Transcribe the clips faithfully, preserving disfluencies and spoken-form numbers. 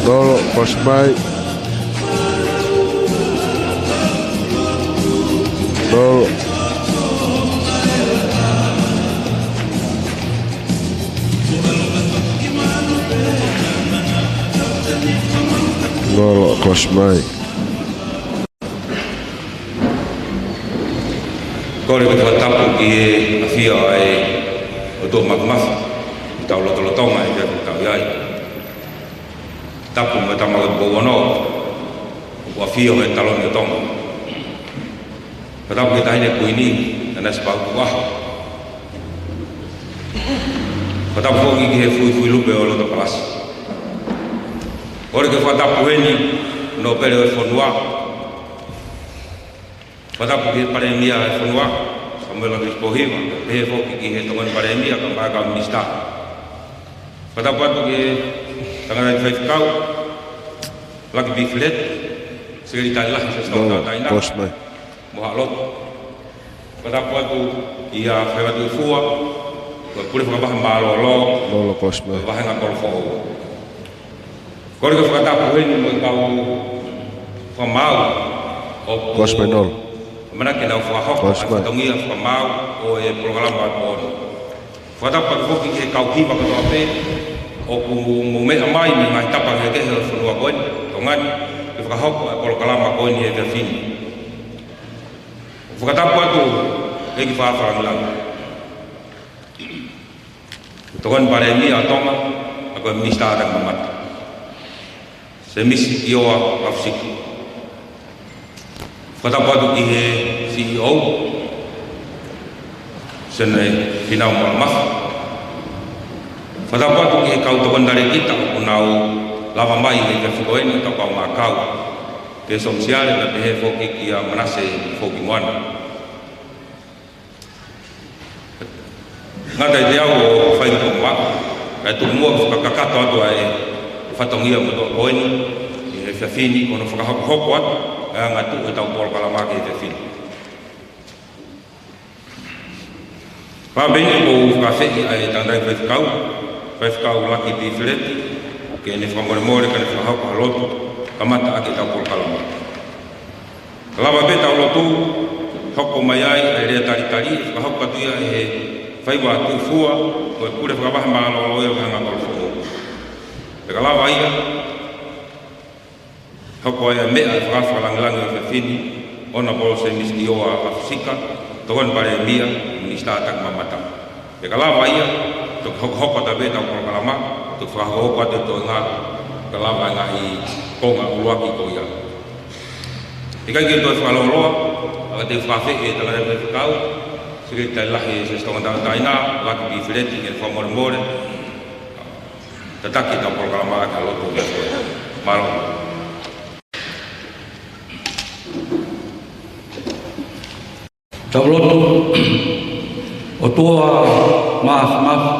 Lolo, cross mai. Lolo. Lolo, cross mai. Kole ke fakatapu ki he ʻafio ʻa e ʻOtua Māfimafi ʻi hotau lotolotonga ʻi he efiafi ʻoku tau ʻi ai. Tapu mo e tama ko Pouono, ʻoku ʻafio he taloni ʻo Tonga. Fakatapu ki he Taʻahine Kuini, Nanasipauʻu Tukuʻaho. Fakatapu foki ki he Fuifuilupe ʻo Lotopalasi. Kole ke fakatapu heni, Nōpele ʻo e fonua. Fakatapu ki he Palēmia ʻo e fonua, Samuela Vilisipohiva, pehē foki ki he Tokoni Palēmia, kae ʻumaʻā e kau minisitā. Fakatapu atu ki he tangataʻeiki faifekau, Lucky B Fileti, Sekelitali Lahi, Siaosi Tonga Tauʻatāina, cross mai, mo haʻa lotu. Fakatapu atu ki he Faifekau Tuʻifua, ko e Pule Fakavahe Mālōlō, Lolo, cross mai, Vahenga Kolo Foʻou. Kole ke fakatapu heni mo e kau fakamaau ʻoku, cross mai, Nolo, ʻamanaki ke nau fakahoko, cross mai, ʻa e fatongia fakamaau ʻo e polokalama ʻo e pō ni. Fakatapu atu foki ki he kau hiva kotoa pē ʻoku mou meʻa mai mei he ngaahi tapa kehekehe ʻo e fonua ko eni, Tonga ni, ke fakahoko ʻa e polokalama ko eni he efiafi ni. Fakatapu atu ki he ʻEiki Fakafofonga Lāngilangi, Tokoni Palēmia ʻo Tonga, pea ko e Minisitā Takimamata, Semisi ʻIoa Lafusika. Fakatapu atu ki he C E O, Sene Finau Moalamafa. Fakatapu atu ki he kau tokoni talēkita ʻoku nau lava mai he efiafi ko eni, ʻa e kau maʻu kau, Keson Siale, pea pehē foki kia Manase Fokimoana. Ngata ʻiate au ʻo fai ki he tokomaʻa, kae tuku muʻa ke fakakakato atu ʻa e fatongia motuʻa ko eni ʻi he efiafi ni, ko hono fakahokohoko atu ʻa e angatuʻu ʻetau polokalama ki he efiafi ni. Pea pehē ni ʻoku ou fakaafeʻi ʻa e tangataʻeiki faifekau, Faifekau Lucky B Fileti, ke ne fakamolemole, kae ne fakahoko ha lotu, kamata ʻaki ʻetau polokalama. Ka lava pē ʻetau lotu, hoko mai ai ʻa e lea talitali, fakahoko atu ia ʻe he Faifekau Tuʻifua, ko e Pule Fakavahe Mālōlō ia ʻo Vahenga Kolo Foʻou. Pea ka lava ia, hoko ai ʻa e meʻa ʻa e Fakafofonga Lāngilangi ʻo e efiafi ni, Honourable Semisi ʻIoa Lafusika, Tokoni Palēmia, Minisitā Takimamata. Pea ka lava ia, toki hokohoko atu pē ʻetau polokalama, toki fakahokohoko atu e toenga, ka lava e ngaahi konga ʻuluaki ko ia. ʻIkai ke toe fakalōloa, ʻoku ou fakaafeʻi e tangataʻeiki faifekau, Sekelitali Lahi, Siaosi Tonga Tauʻatāina, Lucky B Fileti, ke fakamolemole, tataki ʻetau polokalama ki ha lotu. Mālō. Tau lotu. ʻOtua Māfimafi,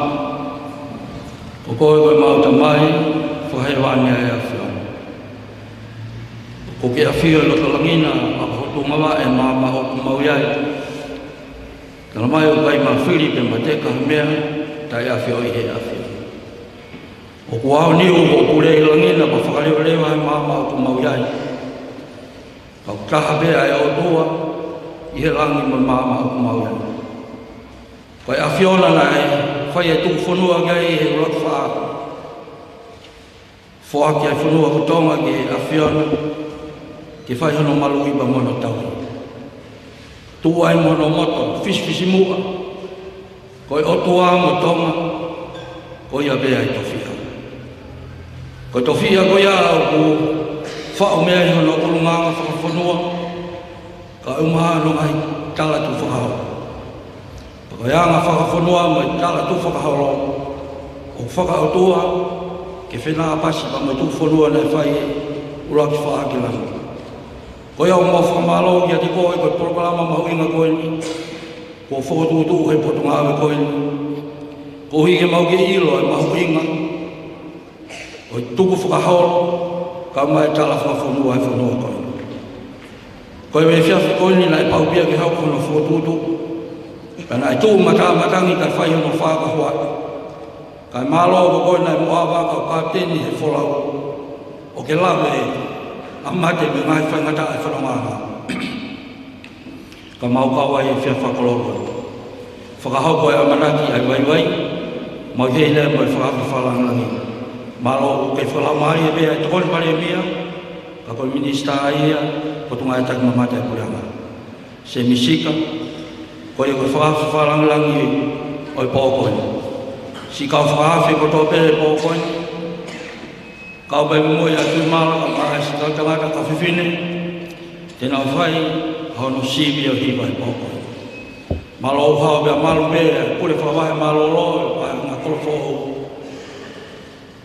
ko koe ko ʻemau Tamai Fakahēvani ʻa e ʻAfiona. ʻOku ke ʻafio ʻi loto langi na, ʻa ko ho tuʻungavaʻe ʻi he maama ʻoku mau ʻi ai. Talamai ʻoku ʻikai mafili pe mateka ha meʻa, taʻe ʻafioʻi ʻe he ʻAfiona. ʻOku aoniu hoʻo pule ʻi langi na, pea fakalevaleva he maama ʻoku mau ʻi ai. Ka ʻoku taha pē ʻa e ʻOtua ʻi he langi mo e maama ʻoku mau ʻi ai. Ko e ʻAfiona naʻe fai e tuku fonua ki ai ʻi he ʻuluaki faʻahi. Foaki ʻa e fonua ko Tonga ki he ʻAfiona, ke fai hono maluʻi pea mo hono tauhi. Tuʻu ai mo hono moto fisifisimuʻa, ko e ʻOtua mo Tonga, ko ia pē ʻa e tofiʻa. Ko e tofiʻa ko ia ʻoku faʻu mei ai hono ʻulungaanga fakafonua, kae ʻumaʻā hono ngaahi tala tukufakaholo. Pea ko e anga fakafonua mo e tala tukufakaholo, ʻoku fakaʻotua ke fenāpasi pea mo e tuku fonua naʻe fai ʻi he ʻuluaki faʻahi ki langi. Ko ia ʻoku mau fakamālō kiate koe ko e polokalama mahuʻinga ko eni, kuo fokotuʻutuʻu ʻe he Potungāue ko eni, koeʻuhi ke mau kei ʻilo e mahuʻinga ʻo e tukufakaholo, kae ʻumaʻā e tala fakafonua ʻo e fonua ko eni. Ko e efiafi ko eni naʻe pau pē ia ke hoko hono fokotuʻutuʻu, pea naʻe tuʻu matāmatangi kae fai hono fakahoa. Kae mālō ko koe naʻe mo ʻave ʻa e kau kapiteni he folau. ʻo ke lave ʻa mate mo e ngaahi faingataʻa ʻa e fonongaʻanga. Ka mau kau ai e fia fakaloko. Fakahoko e ʻamanaki ʻa e vaivai, mau ʻi heni mo e fakaafe fakalangilangi. Mālō ʻoku ke fakalaumālie pē ʻa e Tokoni Palēmia, ka ko e Minisitā ia, Potungāue Taki Mamata ʻa e Puleʻanga. Sēmisi Sika, ko ia ko e fakaafe fakalangilangi ʻo e pō ko eni. Siʻi kau fakaafe kotoa pē he pō ko eni, kau mai mo e ʻa Tuʻimala, kau mai siʻi kau tangata, kau fefine, te nau fai hono sivi ʻo e hiva he pō ko eni. Mālō hao pea mālō pē, pule fakavahe mālōlō, ʻa e ngaahi kolo foʻou.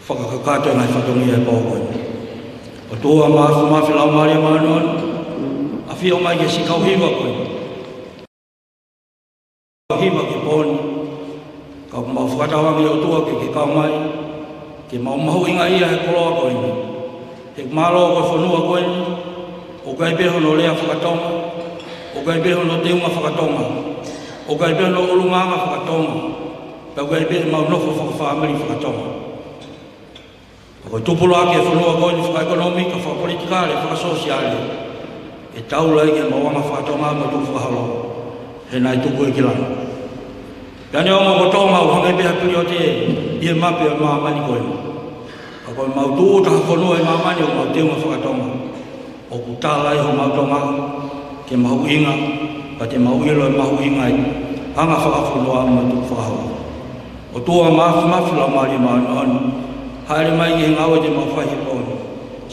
Fakakakato e ngaahi fatongia he pō ko eni. ʻOtua Māfimafi Laumālie Māʻoniʻoni, ʻafio mai ki he siʻi kau hiva ko eni. Kau hiva ki he pō ni, ka mau fakatauange ʻOtua ke ke kau mai, ke mau mahuʻingaʻia he koloa ko eni. He mālō ko e fonua ko eni, ʻoku ʻi ai pē hono lea fakatonga, ʻoku ʻi ai pē hono teunga fakatonga, ʻoku ʻi ai pē hono ʻulungaanga fakatonga, pea ʻoku ʻi ai pē mau nofo fakafāmili fakatonga. Pea ko e tupulaki e fonua ko eni fakaʻekonōmika, fakapolitikale, fakasōsiale, ʻe taula ai ke mau anga fakatonga mo e tukufakaholo, he naʻe tuku ia ki langi. Pea neongo ko Tonga ʻoku hangē pē ha piliote ʻi he mape ʻo e māmani ko eni. Ka ko e mau tūʻuta ha fonua ʻi māmani ʻoku mau teunga fakatonga. ʻOku tala ai homau Tonga ke mahuʻinga, ka te mau ʻilo e mahuʻinga ʻi he anga fakafonua mo e tukufakaholo. ʻOtua Māfimafi Laumālie Māʻoniʻoni, hāʻele mai ki he ngāue te mau fai he pō ni.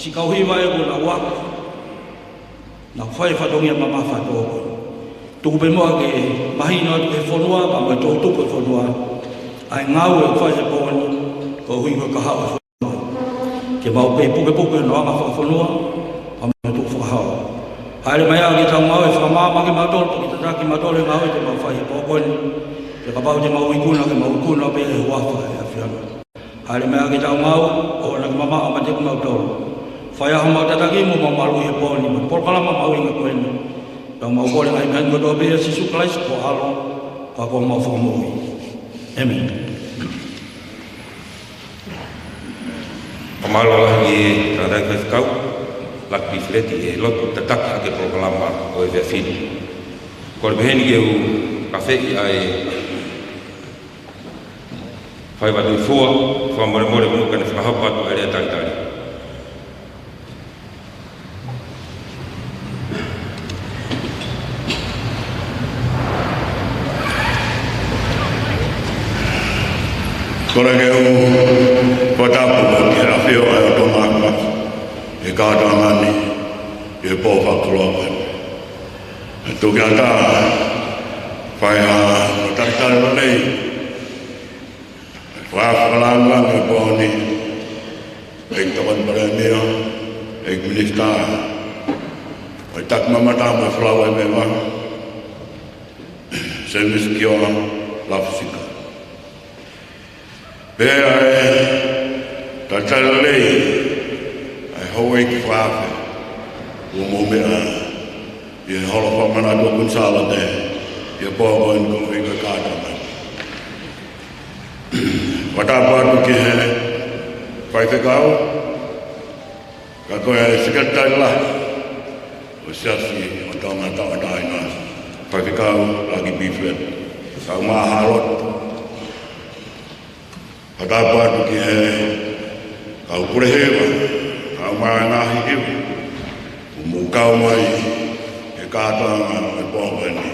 Siʻi kau hiva ē kuo nau ako, nau fai e fatongia mamafa he pō ko eni. Tuku pē muʻa ke mahino atu ki he fonua, pea mo e toʻutupu e fonua, ʻa e ngāue ʻoku fai he pō ni, koeʻuhi ko e kahaʻu e fonua. Ke mau kei pukepuke hono anga fakafonua, pea mo e tukufakaholo. Hāʻele mai ā ke tau ngāue fakamaama kimautolu, pea ke tataki kimautolu he ngāue te mau fai he pō ko eni. Pea kapau te mau ikuna, ke mau ikuna pē he huafa ʻo e ʻAfiona. Hāʻele mai ā ke tau ngāue, ʻoua naʻa ke mamaʻo meiate kimautolu. Fai ā homau tataki mo homau maluʻi he pō ni, mo e polokalama mahuʻinga ko eni. Pea mau kole e ngaahi meʻa ni kotoa pē ʻia Sīsū Kalaisi ko ho ʻAlo, ka ko homau Fakamoʻui. ʻĒmeni. Fakamālō lahi ki he tangataʻeiki faifekau, Laki Pifeleti, he lotu tataki ʻaki e polokalama ʻo e efiafi ni. Kole pē heni ke u fakafeʻiloaki ʻa e Faiva Tuʻifua, fakamolemole mo ke ne fakahoko atu e lea talitali. Kole ke u fakatapu ki he ʻafio ʻa e ʻOtua Māfimafi, he kātoanga ni, he pō fakakoloa ko eni. Tuku ke u fai ha talitali lelei, fakalangilangi e pō ni, ʻEiki Tokoni Palēmia, ʻEiki Minisitā ʻo e Taki Mamata mo e Folau ʻa e Meʻa, Sēmisi Kioa Lafusika. Pea ʻe talitali lelei ʻa e houʻeiki fakaafe, ʻoku mou meʻa ʻi he holo fakamanatu ʻo Kuini Sālote, ʻi he pō ko eni koeʻuhi ko e kātoanga. Fakatapu atu ki he faifekau, ka ko e Sekelitali Lahi ʻo e Siasi ʻo Tonga Tauʻatāina, Faifekau Laki Pifeleti, kaeʻumaʻā Haʻa Lotu. Fakatapu atu ki he kau pule hiva, kaeʻumaʻā e ngaahi hiva, ʻoku mou kau mai he kātoanga ʻo e pō ko eni.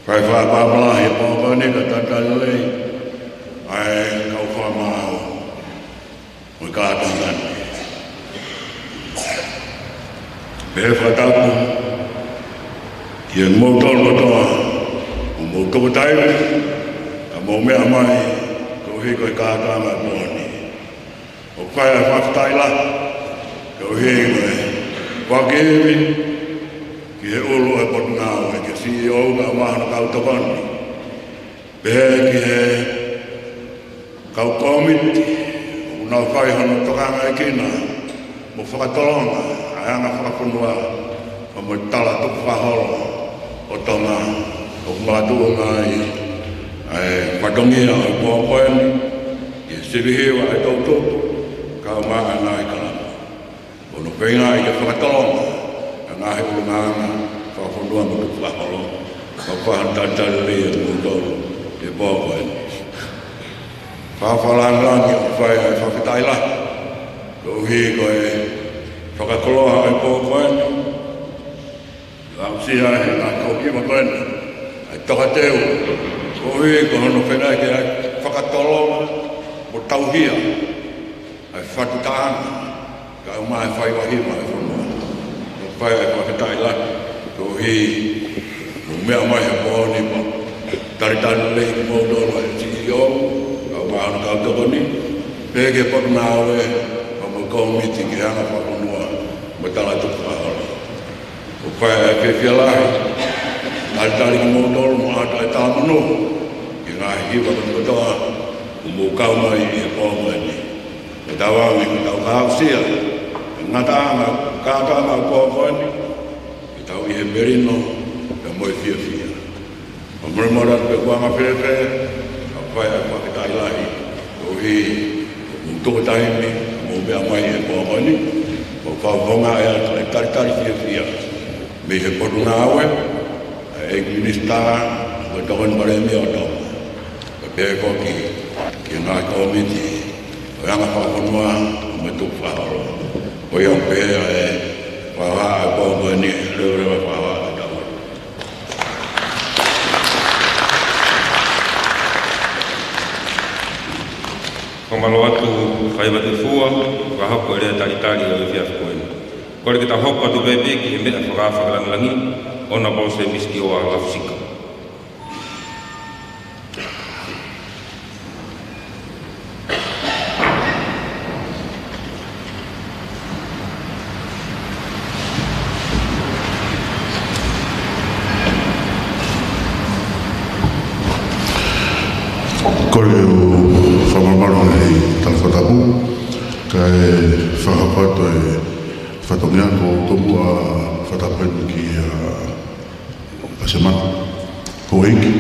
Fai fakatapu lahi he pō ko eni, ka talitali lelei ʻa e kau fakamaau ʻo e kātoanga ni. Pea fakatapu kimoutolu kotoa ʻoku mou tokotaivi, ka mou meʻa mai koeʻuhi ko e kātoanga ʻo e pō ni. ʻOku fai ʻa e fakafetaʻi lahi koeʻuhi ko e fakaivi ki he ʻulu ʻo e Potungāue, ki he C E O kaeʻumaʻā hono kau tokoni. Pehē ki he kau kōmiti ʻoku nau fai hono tokangaekina mo fakatolonga ʻa e anga fakafonua, pea mo e tala tukufakaholo ʻo Tonga, ʻoku makatuʻunga ai ʻa e fatongia ʻo e pō ko eni, ki he sivi hiva ʻa e toʻutupu, kaeʻumaʻā e ngaahi kalanga. Hono feingaʻi ke fakatolonga ʻa e ngaahi ʻulungaanga fakafonua mo e tukufakaholo. Ka ʻoku ou talitali lelei ʻa kimoutolu he pō ko eni. Fakafakalāngilangi ʻoku fai ʻa e fakafetaʻi lahi koeʻuhi ko e fakakoloa ʻo e pō ko eni. Aʻusia ʻe he ngaahi kau hiva ko eni ʻa e tokateu koeʻuhi ko hono feingaʻi ke fakatolonga mo tauhi ʻa e fatu taʻanga kae ʻumaʻā e faiva hiva ʻo e fonua. ʻOku fai ʻa e fakafetaʻi lahi koeʻuhi ko hoʻomou meʻa mai he pō ni pea talitali lelei kimoutolu ʻa e CEO kae ʻumaʻā hono kau tokoni, pehē ki he Potungāue pea mo e kōmiti ki he anga fakafonua mo e talatukufakaholo. ʻOku fai ʻa e fiefia lahi, talitali kimoutolu mo ʻoatu ʻa e talamonū ki he ngaahi hiva kotoa ʻoku mou kau mai ʻi he pō ko eni. Ko e tauange ke tau aʻusia e ngataʻanga, kātoanga ʻo e pō ko eni, ke tau ʻi he melino pea mo e fiefia. Fakamolemole atu pē kuo anga fēfē, ka ʻoku fai ʻa e fakafetaʻi lahi koeʻuhi ko hoʻomou tuku taimi, hoʻomou meʻa mai he pō ko eni. Ko e fakafofongaʻi atu ʻa e talitali fiefia mei he Potungāue, ʻa e ʻEiki Minisitā, ko e Tokoni Palēmia ʻo Tonga, pea pehē foki ki he ngaahi kōmiti ʻo e anga fakafonua mo e tukufakaholo. Ko ia ʻoku pehē ʻa e fakahā ʻa e pō ko eni, leveleva e fakahā ʻa e tau. Fakamālō atu Faiva Tefua, fakahoko e lea talitali ʻo e efiafi ko eni. Kole ke tau hoko atu pē ki he meʻa fakafakalāngilangi, ʻo na pau se misiki ʻo a lafusika. Kole ke u fakamalumalu he talafakatapu, kae fakahoko atu e fatongia. Ko u tomuʻa fakatapu heni ki he ʻAsemana, houʻeiki,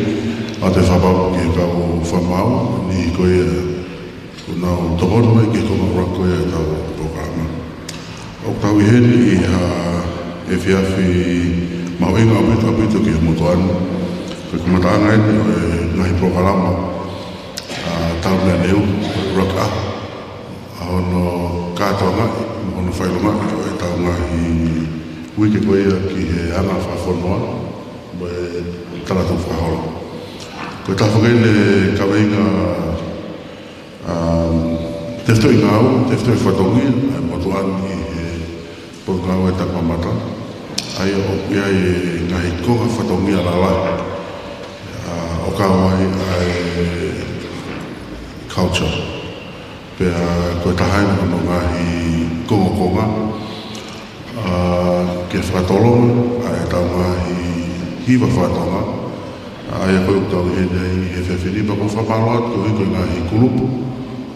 ʻoatu e fakapapau ki he kau fakamaau ni ko ia ʻoku nau tokoni mai ki he konga ʻuluaki ko ia ʻetau polokalama. ʻOku tau ʻi heni ʻi ha efiafi mahuʻinga ʻaupito ʻaupito ki he motuʻa ni. Ko e kamataʻanga eni ʻo e ngaahi polokalama, ʻa, Taumeʻaneu, ko e ʻuluaki ʻaho ʻa hono kātoangaʻi mo hono fakaʻilongaʻi ʻo ʻetau ngaahi uike ko ia ki he anga fakafonua mo e talatukufakaholo. Ko e taha foki eni e kaveinga, um, tefitoʻi ngāue, tefitoʻi fatongia ʻa e motuʻa ni ʻi he Potungāue Taʻengata, ʻa ia ʻoku ʻi ai e ngaahi konga fatongia lalahi, ʻa, ʻo kau ai ʻa e culture. Pea ko e taha eni hono ngaahi kongokonga, ʻa, ke fakatolonga ʻa ʻetau ngaahi hiva faka-Tonga, ʻa ia ko ē ʻoku tau ʻi heni ai he efiafi ni. Pea ʻoku ou fakamālō atu koeʻuhi ko e ngaahi kulupu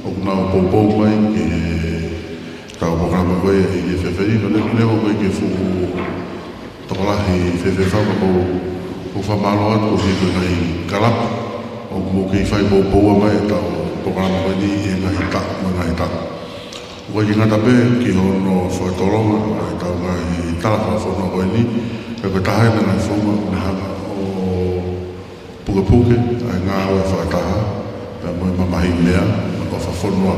ʻoku nau poupou mai ki heʻetau polokalama ko ia ʻi he efiafi ni. Ko e neongo ko ē ʻoku ʻikai ke fuʻu tokolahi fēfē fau, ka ʻoku ou, ʻoku ou fakamālō atu koeʻuhi ko e ngaahi kalapu ʻoku mou kei fai poupou mai ʻetau polokalama ko eni ʻi he ngaahi taʻu mo e ngaahi taʻu. ʻOku ʻikai ke ngata pē ki hono fakatolonga ʻa ʻetau ngaahi tala fakafonua ko eni, ka ko e taha eni e ngaahi founga ʻoku ne hanga ʻo pukepuke ʻa e ngāue fakataha pea mo e mamahiʻi meʻa ʻo e fakafonua.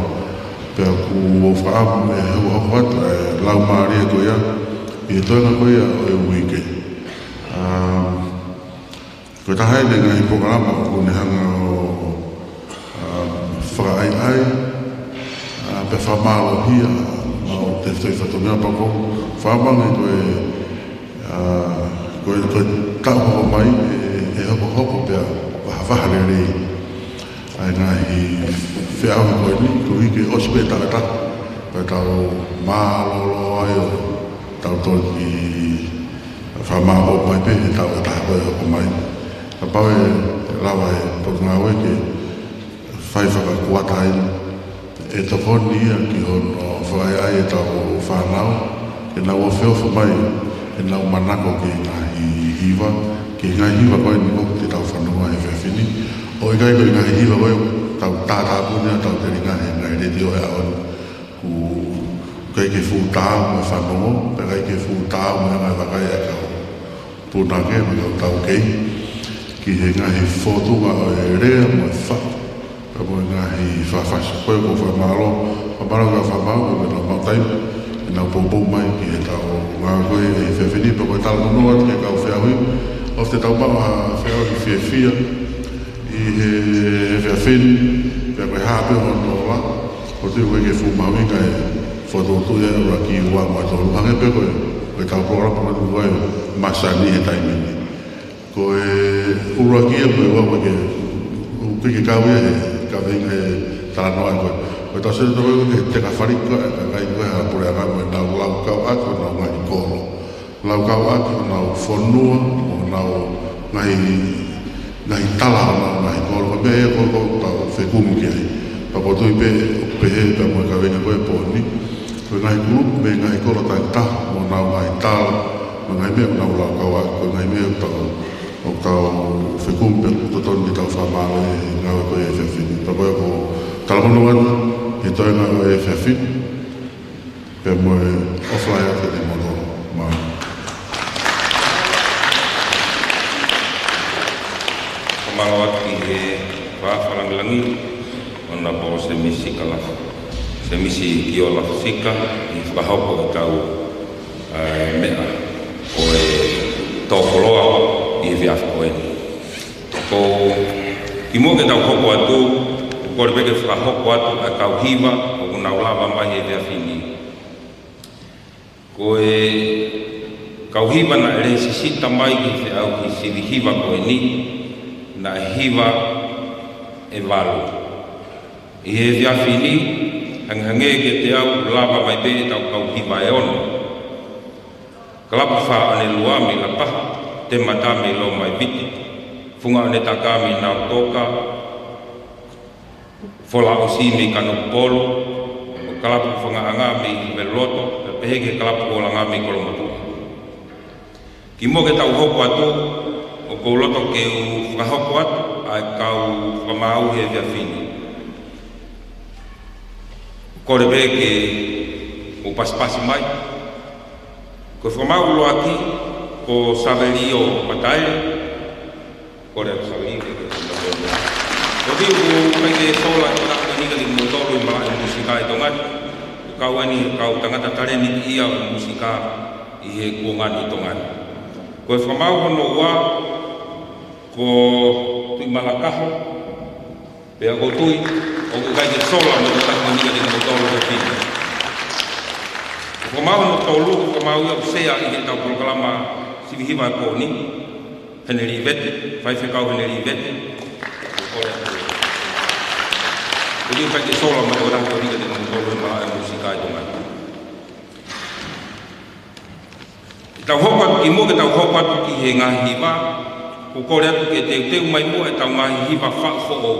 Pea ʻoku ou fakaʻamu ʻe hokohoko atu ʻa e laumālie ko ia ʻi he toenga ko ia ʻo e uike. ʻA, ko e taha eni e ngaahi polokalama ʻoku ne hanga ʻo, ʻa, fakaʻaiʻai, ʻa, pea fakamālohia ʻa e tefitoʻi fatongia. Pea ʻoku ou fakaʻamu ange ko e, ʻa, ko e, ko e taʻu hoko mai ʻe, ʻe hokohoko pea vahevahe lelei ʻa e ngaahi feʻauhi ko eni, koeʻuhi ke ʻosi pē taʻu ʻe taha pea tau mālōlō ai ʻo tau toki fakamāʻopoʻopo mai pē he taʻu ʻe taha ko ē ʻe hoko mai. Kapau ʻe lava ʻe he Potungāue ke fai fakakuata ai, ʻe tokoni ia ki hono fakaʻaiʻai ʻetau fānau ke nau ofiofi mai ʻenau manako ki he ngaahi hiva, ki he ngaahi hiva ko eni ʻoku te tau fanongo he efiafi ni. ʻOku ʻikai ko e ngaahi hiva ko ē ʻoku tau tātāpuni ʻa ʻetau telinga he ngaahi letiō ʻo e ʻaho ni. ʻOku ʻikai ke fuʻu taau mo e fanongo, pea ʻikai ke fuʻu taau mo e anga e vakai ʻa e kau punake mo e kau taukei ki he ngaahi fōtunga ʻo e lea mo e faʻu, pea mo e ngaahi faʻu fasi. Ko ia ʻoku ou fakamālō, fakamālō ki he kau fakamaau, pea mo e kau maʻu taimi, ʻenau poupou mai ki heʻetau ngāue ko ē he efiafi ni, pea ko e talamonū atu ki he kau feʻauhi, ʻoku tau maʻu ha feʻauhi fiefia ʻi he efiafi ni, pea ko e hā pē hono ola, ʻoku ou tui ʻoku ʻikai ke fuʻu mahuʻinga e fokotuʻutuʻu ia ʻuluaki, ua mo e tolu. Hangē pē ko e, ko ʻetau polokalama ko eni ʻoku masani he taimi ni. Ko e ʻuluaki ia mo e ua ʻoku ʻikai ke, ʻoku ʻikai ke kau ia he kaveinga he talanoa ko ē. Ko ʻetau sio atu ko ē ki he teka faliki ko ē ʻa e kakai ko ē ʻa e puleʻanga mo ʻenau laukau ʻaki honau ngaahi kolo. Laukau ʻaki honau fonua, honau ngaahi, ngaahi tala, honau ngaahi kolo, ko e meʻa ia ʻoku tau fekumi ki ai. Pea ʻoku ou tui pē, ʻoku pehē pea mo e kaveinga ko ē he pō ni, ko e ngaahi kulupu mei he ngaahi kolo takitaha, mo honau ngaahi tala, mo e ngaahi meʻa ʻoku nau laukau ʻaki, ko e ngaahi meʻa ʻoku tau, ʻoku tau fekumi pē ʻoku totonu ke tau fakamālō he ngāue ko ē he efiafi ni. Pea ko ia ʻoku ou talamonū atu ki he toenga ʻo e efiafi ni, pea mo e ʻofa lahi atu kiate kimoutolu. Mālō. Fakamālō atu ki he Faʻē Langilangi, ʻOnapō Semisi Kalafu, Semisi Kiola Sika, ʻi he fakahoko ʻetau, ē, meʻa ʻo e tō koloa ʻi he efiafi ko eni. Ko, kimuʻa ke tau hoko atu, ʻoku ou kole pē ke fakahoko atu ʻa e kau hiva ʻoku nau lava mai he efiafi ni. Ko e kau hiva naʻe lēsisita mai ki he feʻauhi sivi hiva ko eni, naʻe hiva ʻe valu. ʻI he efiafi ni, hangehangē kiate au ʻoku lava mai pē ʻetau kau hiva ʻe ono. Kalapu Faʻaʻonelua mei Lapaha, Temata mei Lomaiviti, Funga ʻOnetaka mei Nautoka, Folaʻosi mei Kanokupolu, Kalapu Fangaʻanga mei Haveluloto, pea pehē ki he Kalapu Holanga mei Kolomotuʻa. Kimuʻa ke tau hoko atu, ʻoku ou loto ke u fakahoko atu ʻa e kau fakamaau he efiafi ni. Kole pē ke mou pasipasi mai. Ko e fakamaau ʻuluaki, ko Savelio Mataele. Kole atu Savelio ke ke. ʻOku ou tui ʻoku ʻikai ke sola ʻe he kau nika ni mo tolu ʻi he malaʻe mūsika ʻi Tonga ni. Kau eni, kau tangata talēniti ia ʻo e mūsika ʻi he kuonga ni ʻi Tonga ni. Ko e fakamaau hono ua, ko Tuʻimalakaho, pea ʻoku ou tui ʻoku ʻikai ke sola mo e kau nika ni mo tolu he pini. Ko e fakamaau hono tolu, ko e fakamaau ia ʻoku sea ʻi heʻetau polokalama sivi hiva he pō ni, Heneli Vete, Faifekau Heneli Vete. Kole atu. ʻOku ʻikai ke sola mo e kau nika ni mo tolu ʻi he malaʻe mūsika ʻi Tonga ni. Ke tau hoko atu, kimuʻa ke tau hoko atu ki he ngaahi hiva, ʻoku ou kole atu ke teuteu mai muʻa ʻetau ngaahi hiva faʻu foʻou.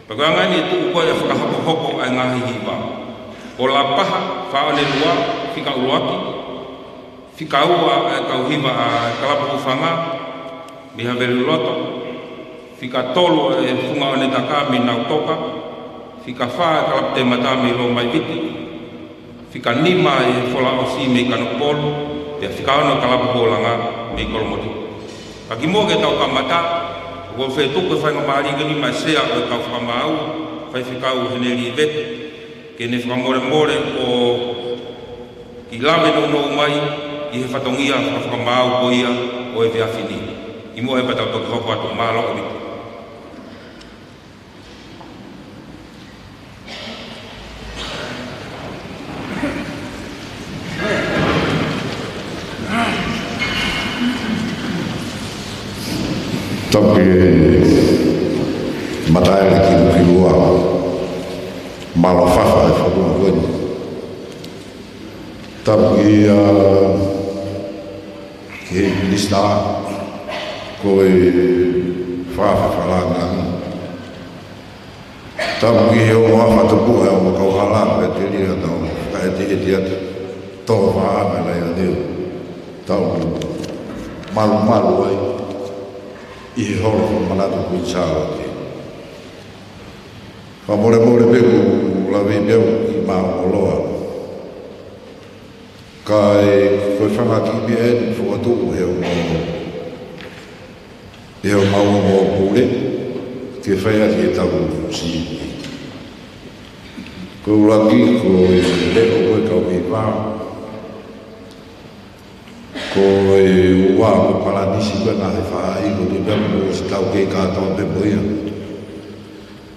Pea ko e anga eni ʻe tuʻu ko ē e fakahokohoko ʻa e ngaahi hiva. Ko Lapaha Faʻaʻonelua, fika ʻuluaki, fika ua ʻa e kau hiva ʻa e Kalapu Hūfanga mei Haveluloto, fika tolu ʻa e Funga ʻOnetaka mei Nautoka, fika fā ʻa e Kalapu Temata mei Lomaiviti, fika nima ʻa e Folaʻosi mei Kanokupolu, pea fika ono Kalapu Holanga mei Kolomotuʻa. Ka kimuʻa ke tau kamata, ʻoku ou fie tuku e faingamālie ko eni maʻa e sea ʻo e kau fakamaau, Faifekau Heneli Vete, ke ne fakamolemole ʻo kiʻi lave nounou mai ʻi he fatongia fakamaau ko ia ʻo e efiafi ni. Kimuʻa pea tau toki hoko atu, mālō ʻaupito. Tapu ki he Mataele Kilukilua, mālō fafa e fakua ko eni. Tapu ki he, ā, ki he Minisitā, ko e Faifekau Langilangi. Tapu ki he ongo fakatupu ʻa e ongo kauhala pea telia ʻetau fakaʻeteʻete atu. Tō faʻa mea lai a teu. Tau malumalu ai ʻi he holo fakamanatu Kuini Sālote. Fakamolemole pē ʻoku ou lave pē au ki he māʻolunga. Kae ko e fanga kiʻi meʻa eni ʻoku fokotuʻu ʻe he ongo, ʻe he ongo pule, ke fai ʻaki ʻetau sivi. Ko e ʻuluaki, ko e leʻo ko e kau hiva. Ko e ua, ko Palanisi ko e ngaahi faʻahi, ko e pea mo e taukei kātoa pē mo ia.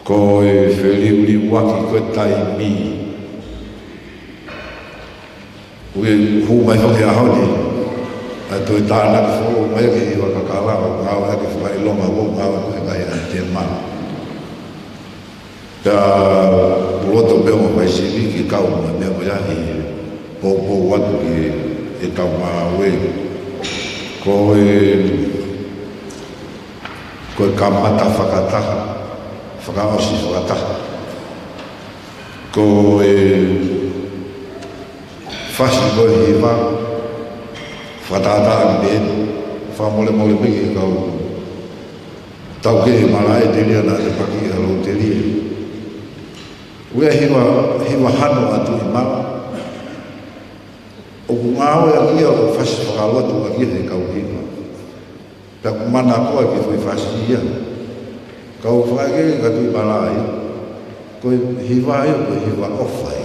Ko e feliuliuaki ko e taimi. Ue hū mai foki ʻaho ni. ʻA e toe tānaki foʻou mai ki he hiva kakala, ʻo ngāueʻaki fakaʻilonga, ʻo ngāueʻaki ko e ngaahi ʻaitema. Pea ʻoku loto pē ʻo fai sivi ke kau mai meʻa ko ia ʻi he poupou atu ki he, he kau ngāue. Ko e, ko e kamata fakataha, fakaʻosi fakataha. Ko e fasi ko e hiva, fakatātā ki he, fakamolemole pē ki he kau taukei malaʻe telia naʻa te paki ʻi ha lou telia. Ue hiva, hiva hano atu ʻi mala. ʻOku ngāueʻaki ia ʻo fasi fakalotu ʻaki he kau hiva. Pea ʻoku mana koa ki he foʻi fasi ia. Kau fakaʻekeʻeke ka tui malaʻe. Ko e hiva ia, ko e hiva ʻofa ia.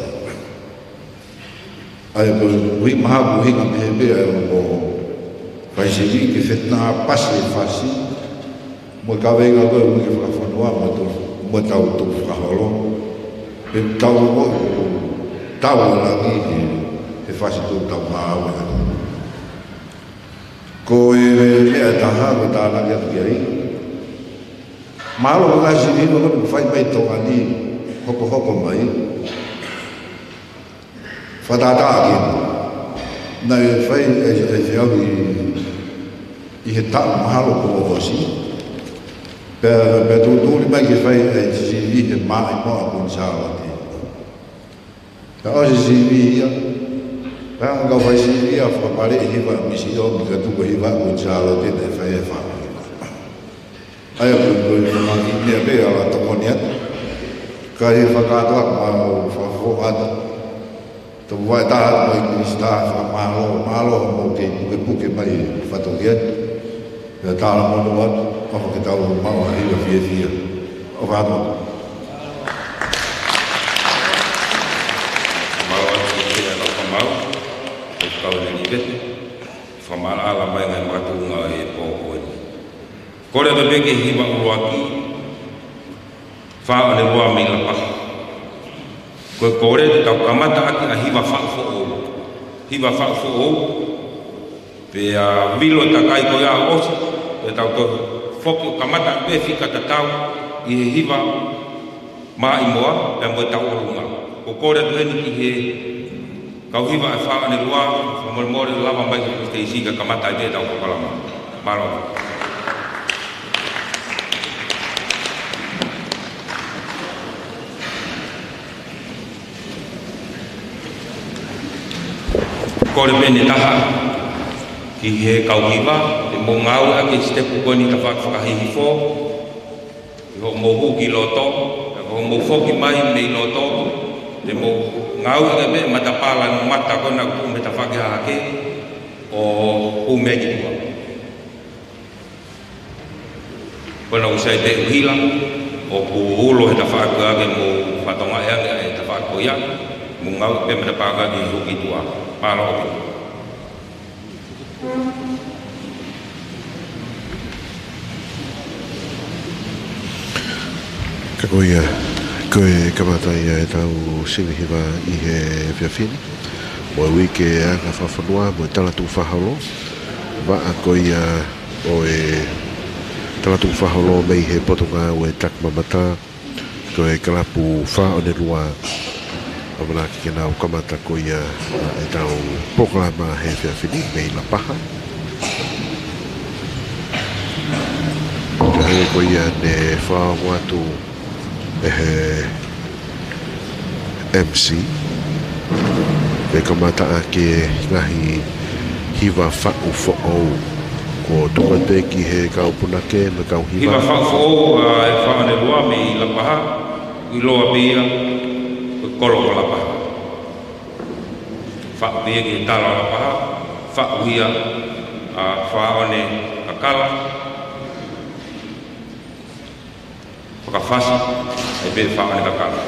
ʻA ia ko e ui maha ʻoku hinga pehē pē ʻa e ongo fai sivi ke fetna pasi e fasi. Mo e kaveinga ko e uike fakafonua mo tau, mo tau fakaholo. He tau ko, tau ʻa langi he, he fasi tau tau maau. Ko e meʻa ʻe taha, ko e tānaki atu ki ai. Mālō ko e ngaahi sivi ko e fai mai Tonga ni, hokohoko mai. Fakatātā ki. Naʻe fai e, e feʻauhi ʻi he taʻu mahalo kuo ʻosi. Pea, pea tuʻutuʻuni mai ke fai e sivi he maʻimoa ʻa Kuini Sālote. Pea ʻosi sivi ia. Pea ʻoku kau fai sivi ia, fakapale e hiva misiʻomi ka tuku e hiva ʻa Kuini Sālote naʻe fai e fai. ʻA ia ko e, ko e fanga kiʻi meʻa pē ʻa la tokoni atu. Ka ʻi he fakakātoa ʻoku mau fakafoʻou atu. Tau vaʻe taha atu mai Minisitā, fakamālō, mālō hoʻomou kei pukepuke mai e fatokiʻanga. Pea tala mo atu, ʻofa ke tau maʻu ha hiva fiefia. ʻOfa atu. Mālō atu ki he ʻofa mau, ʻoku kau ʻi he ni vete. Fakamaʻalaʻala mai ngaahi makatuʻunga ʻo e pō ko eni. Kole atu pē ki he hiva ʻuluaki, Fā ʻo e Lua mei Lapaha. Ko e kole ke tau kamata ʻaki ʻa e hiva faʻu foʻou. Hiva faʻu foʻou. Pea vilo e kakai ko ia ʻosi, pea tau toe foki ʻo kamata pē fika tatau ʻi he hiva maʻimoa, pea mo e tauʻolunga. Ko e kole atu eni ki he kau hiva ʻa e Fā ʻo e Lua, fakamolemole lava mai ki he siteisi ka kamata ai pē ʻetau polokalama. Mālō. Kole pē ʻe taha ki he kau hiva, te mou ngāueʻaki e sitepu ko eni tafaʻaki fakahihifo, ʻi hoʻomou hū ki loto, pea ko hoʻomou foki mai mei loto, te mou ngāueʻaki pē matapā lanu mata ko ena ʻoku tuʻu mei tafaʻaki hahake, ʻo hū mai ki tuʻa. Ko ena ʻoku sai pē ʻuhila, ʻoku ulo he tafaʻaki ko ia ke mou fatongia ange ʻa e tafaʻaki ko ia, mou ngāueʻaki pē matapā ko ia ke hū ki tuʻa. Mālō ʻaupito. Ka ko ia, ko e kamata ia ʻetau sivi hiva ʻi he efiafi ni. Mo e uike anga fakafonua, mo e talatuʻu fakaholo. Vaʻa ko ia ʻo e talatuʻu fakaholo mei he Potungāue Takimamata. Ko e kalapu Fā ʻo e Lua, ʻamanaki ke nau kamata ko ia ʻa ʻetau polokalama he efiafi ni mei Lapaha. Ka hangē ko ia ne fakaongo atu ʻe he M C, ke kamata ʻaki e ngaahi hiva faʻu foʻou. Ko e tuku atu pē ki he kau punake mo e kau hiva. Hiva faʻu foʻou ʻa e Fā ʻo e Lua mei Lapaha, ʻiloa pē ia ko e Kolo ko Lapaha. Faʻu pē ia ki he talo ʻa Lapaha, faʻu ia ʻa Faʻone Kakala. Fakafasi, ʻai pē Faʻone Kakala.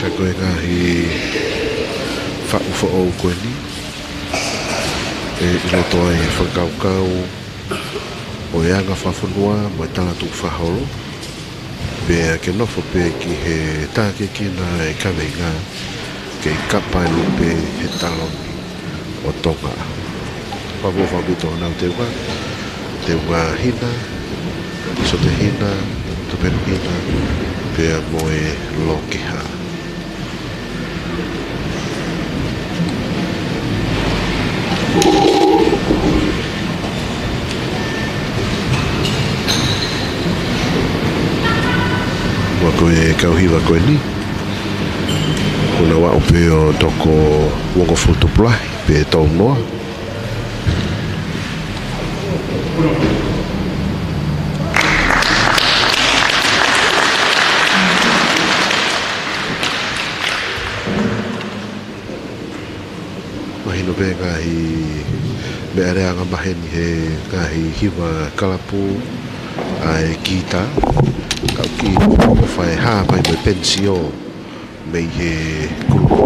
Ka ko e ngaahi faʻu foʻou ko eni, ʻe ʻi loto ai e fakakaukau ʻo e anga fakafonua mo e talatukufakaholo, pea ke nofo pē ki he tākiekina e kaveinga, kei kapa e lupe he taloni ʻo Tonga. Pea ʻoku fakaʻamu ʻaupito honau teunga, teunga hina, sote hina, tupenu hina, pea mo e lokeha. Pea ko e kau hiva ko eni, ʻoku nau aʻu pē ʻo toko uongofulu tupu lahi pe tolu noa. Mahino pē ngaahi meʻa lea angamaheni he ngaahi hiva kalapu ʻa e kita. Kau ki fai hā mai mo e pensio mei he kulupu.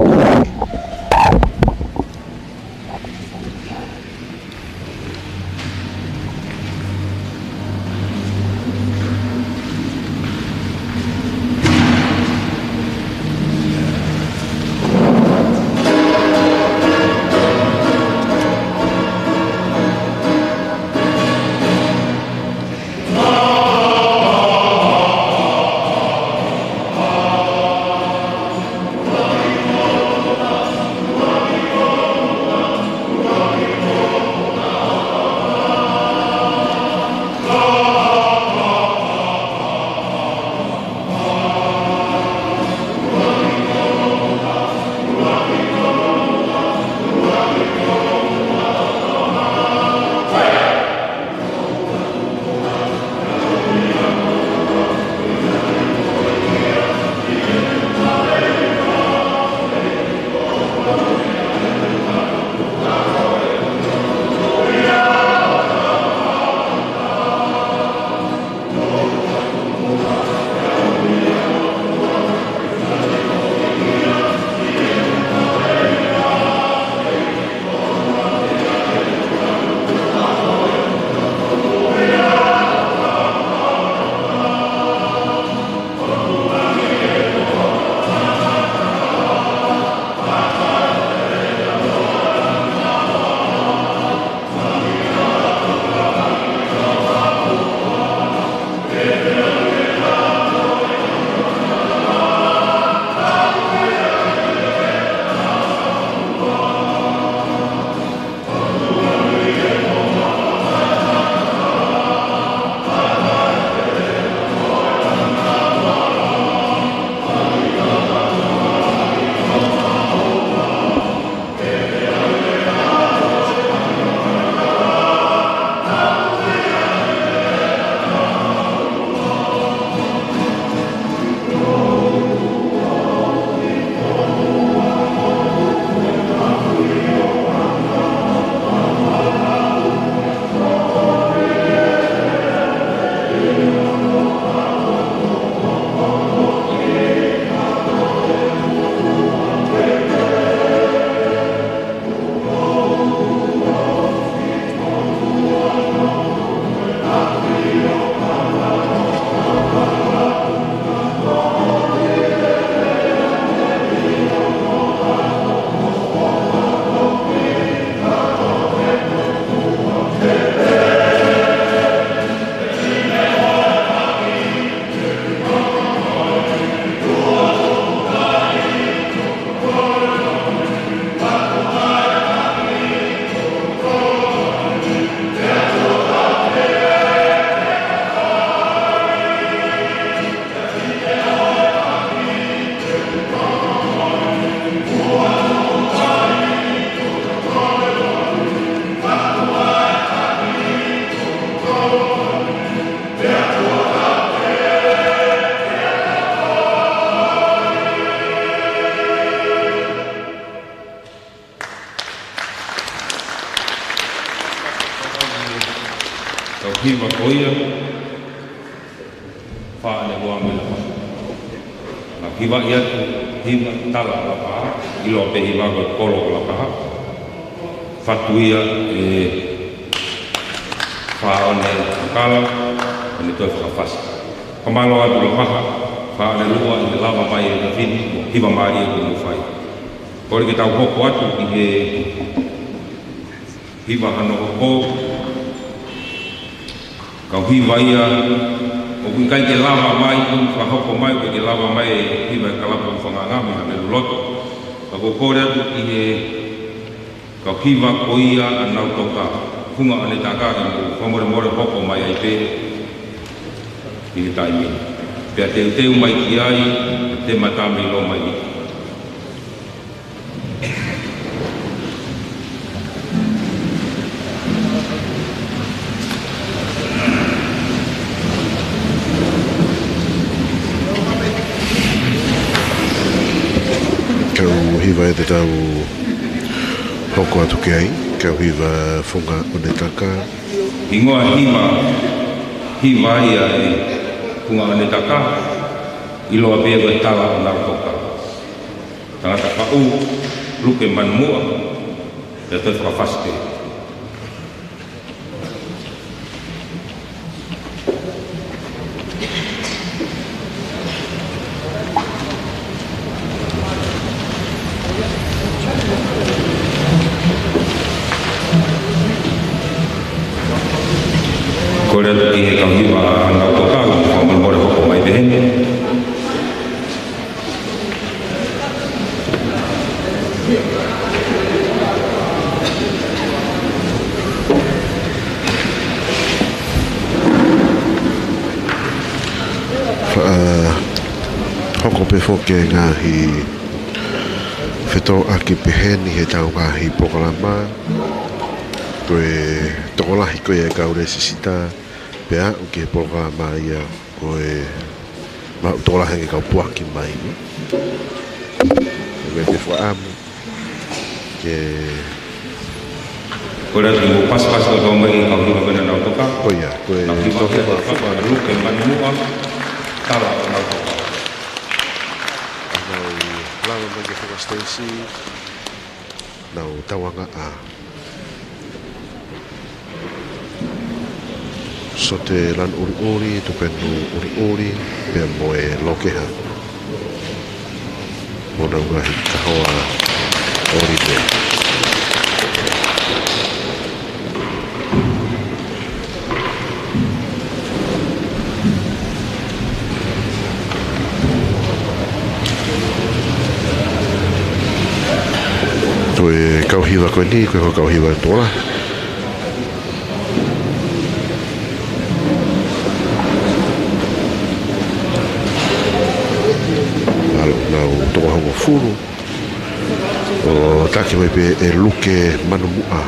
Kau hiva ko ia, Faʻane Luamila. Naʻa ku hivaʻi atu, hiva Tala ʻa Lapaha, ʻiloa pē hiva ko e kolo ʻo Lapaha. Fatu ia ʻe Faʻane Kala, ʻene toe fakafasi. Fakamālō atu Lapaha, Faʻane Lua, ʻi he lava mai ʻa e fefine, hiva mālie kuo mou fai. Kole ke tau hoko atu ki he hiva hono hoko. Kau hiva ia, ʻoku ʻikai ke lava mai, ʻoku fakahoko mai, ʻikai ke lava mai e hiva ʻa e kalapu ʻo Fangangami, Haleluloto. Ka ʻoku ou kole atu ki he kau hiva ko ia ʻa Nautoka, Funga ʻo Netaka, ke mou fakamolemole hoko mai ai pē ʻi he taimi ni. Pea teuteu mai ki ai, Te Matamei Lomaiʻi. Kau hiva ʻe te tau hoko atu ki ai, kau hiva Funga ʻo Netaka. Hingoa hiva, hiva ia ʻe Funga ʻo Netaka, ʻiloa pē ko e Tala ʻa Nautoka. Tangata faʻu, Luke Manumuʻa, ʻe toe fakafasi pē. Kole atu ki he kau hiva ʻa Nautoka, fakamolemole hoko mai pē heni. Faʻa hoko pē foki e ngaahi fetōʻaki pehē ni heʻetau ngaahi polokalama. Ko e tokolahi ko ia e kau lēsisita, pea aʻu ki he polokalama ia ko e maʻu tokolahi ange kau puaki mai ni. Ko e meʻa pē fakaʻamu ke... Kole atu ke mou pasipasi ʻo tau mai ki he kau hiva ko ena ʻa Nautoka. Ko ia, ko e... Naʻa ku hiva atu, Faʻane Luke Manumuʻa, Tala ʻa Nautoka. Nau lava mai ki he fakasiteisi, nau tauangaʻa Sote Lanu ʻUliʻuli, Tupenu ʻUliʻuli, pea mo e Lokeha, mo honau ngaahi kahoa ʻōlive. Ko e kau hiva ko eni, ko e kau hiva tokolahi. Alo, nau toko hongofulu. ʻO taki mai pē ʻe Luke Manumuʻa.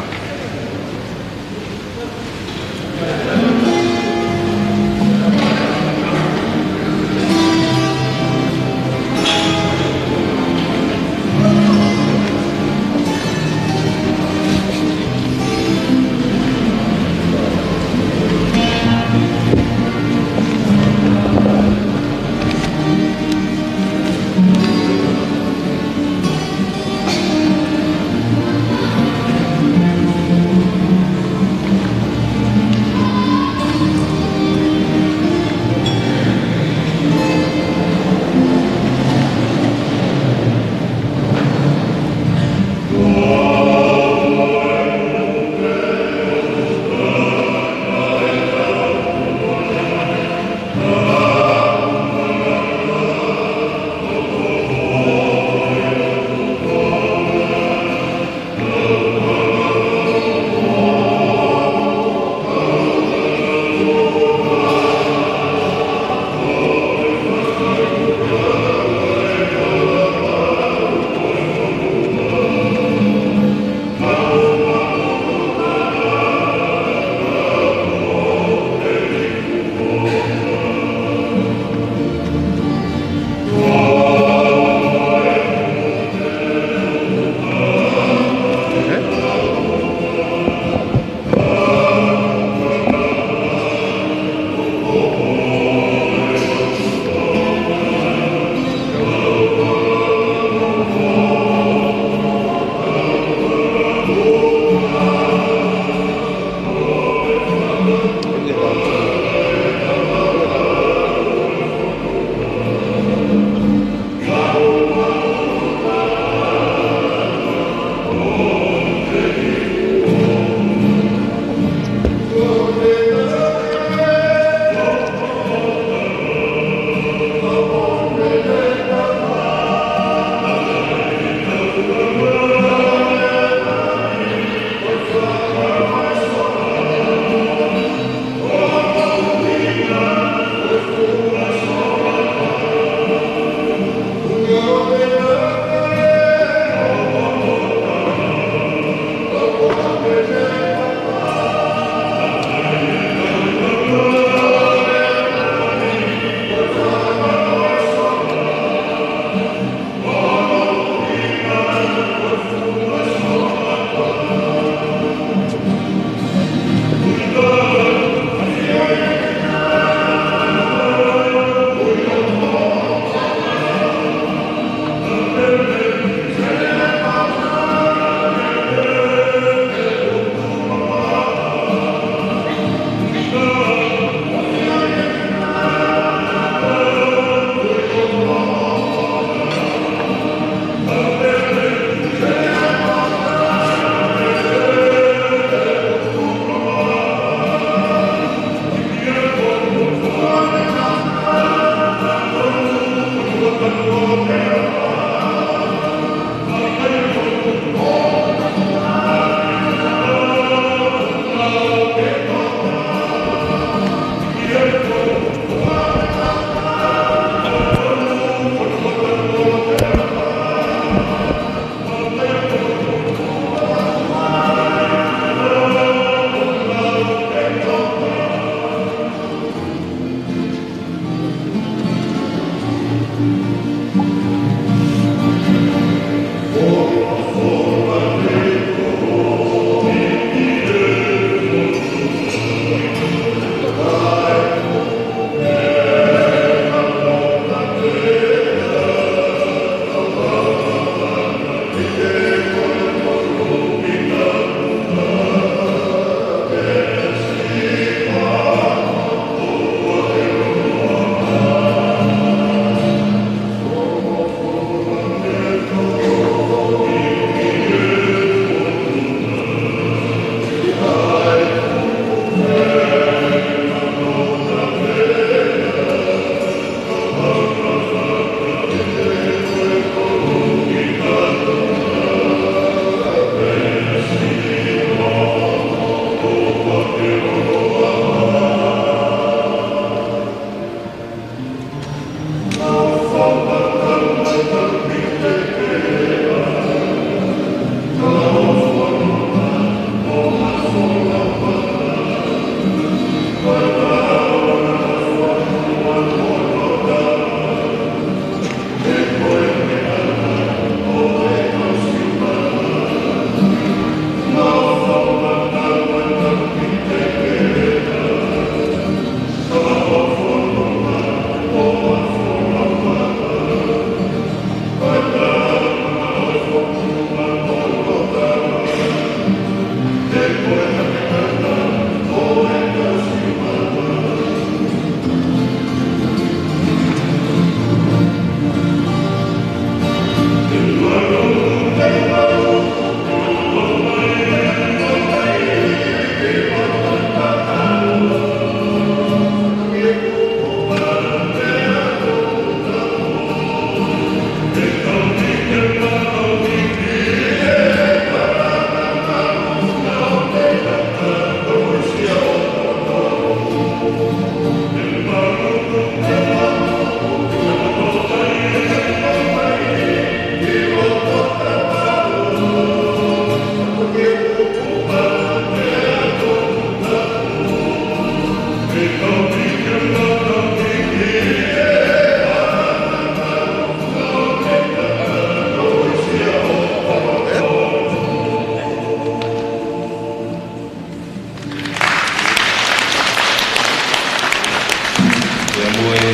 Pea mo e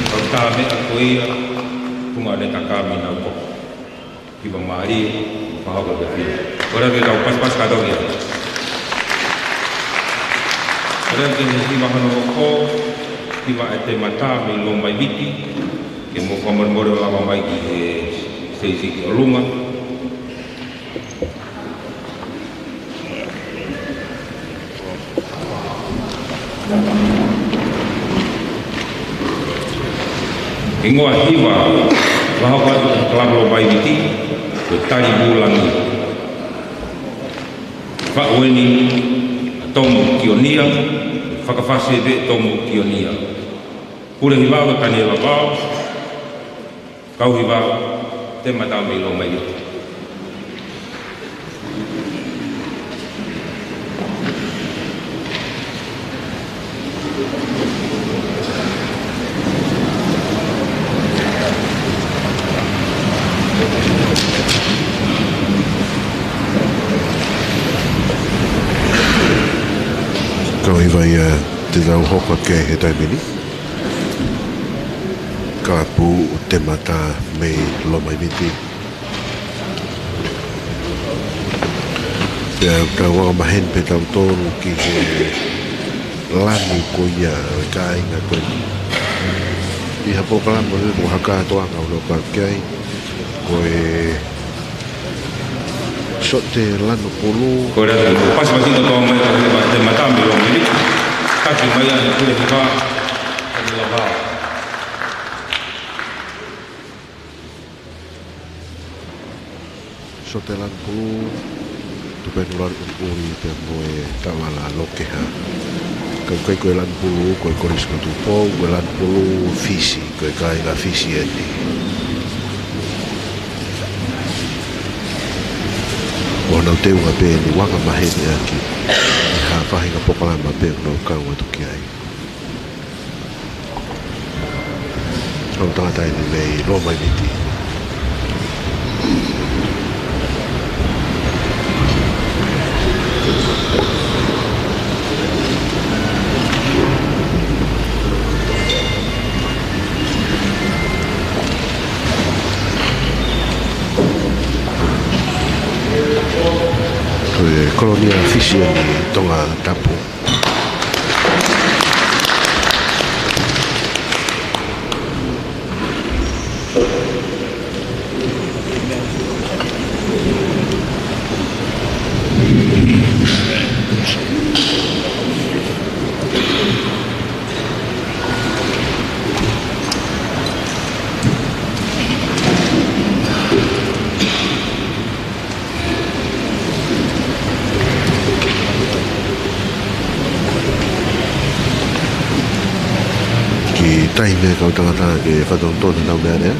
kau tā meʻa ko ia, ko e ngaahi kau tā meʻa nau ko. Hiva mālie, fakahoko e fiefia. Kole ke tau pasipasi kātoa ia. Kole ke hiva hono hoko, hiva ʻa e Temata mei Lomaiviti, ke mou fakamolemole ʻo lava mai ki he siteisi ki ʻolunga. Hingoa hiva, fakahoko atu ʻe he Kalapu Lomaiviti, ko e Tali Vūlangi. Faʻu eni ʻa Tomu Kionia, Fakafasi ʻe Tomu Kionia. Pule hiva ko Taniela Vao, kau hiva Temata mei Lomaiviti. Kau hiva ia te tau hoko atu ki he taimi ni. Kalapu Temata mei Lomaiviti. Pea tau anga maheni pē tautolu ki he lanu ko ia ʻo e kāinga ko eni. ʻI ha polokalama pē mo ha kātoanga ʻoku nau kau ki ai. Ko e Sote Lanu Pulū. Kole atu, pasipasi kātoa mai ko e Temata mei Lomaiviti. Taki mai ʻa e pule hiva, Taniela Vao. Sote Lanu Pulū, Tupenu Lanu Pulū pea mo e Tavala Lokeha. Ka ʻoku ʻikai ko e Lanu Pulū, ko e Kolisi ko Tupou, ko e Lanu Pulū Fisi, ko e kāinga Fisi eni. ʻOku nau teunga pē eni ʻo anga maheni ʻaki ʻi ha faʻahinga polokalama pē ʻoku nau kau atu ki ai. Ko e tangata eni mei Lomaiviti. Ko e kolonia Fisi eni ʻi Tongatapu. Taimi e kau tangata ke fakatonutonu ʻenau meʻalea.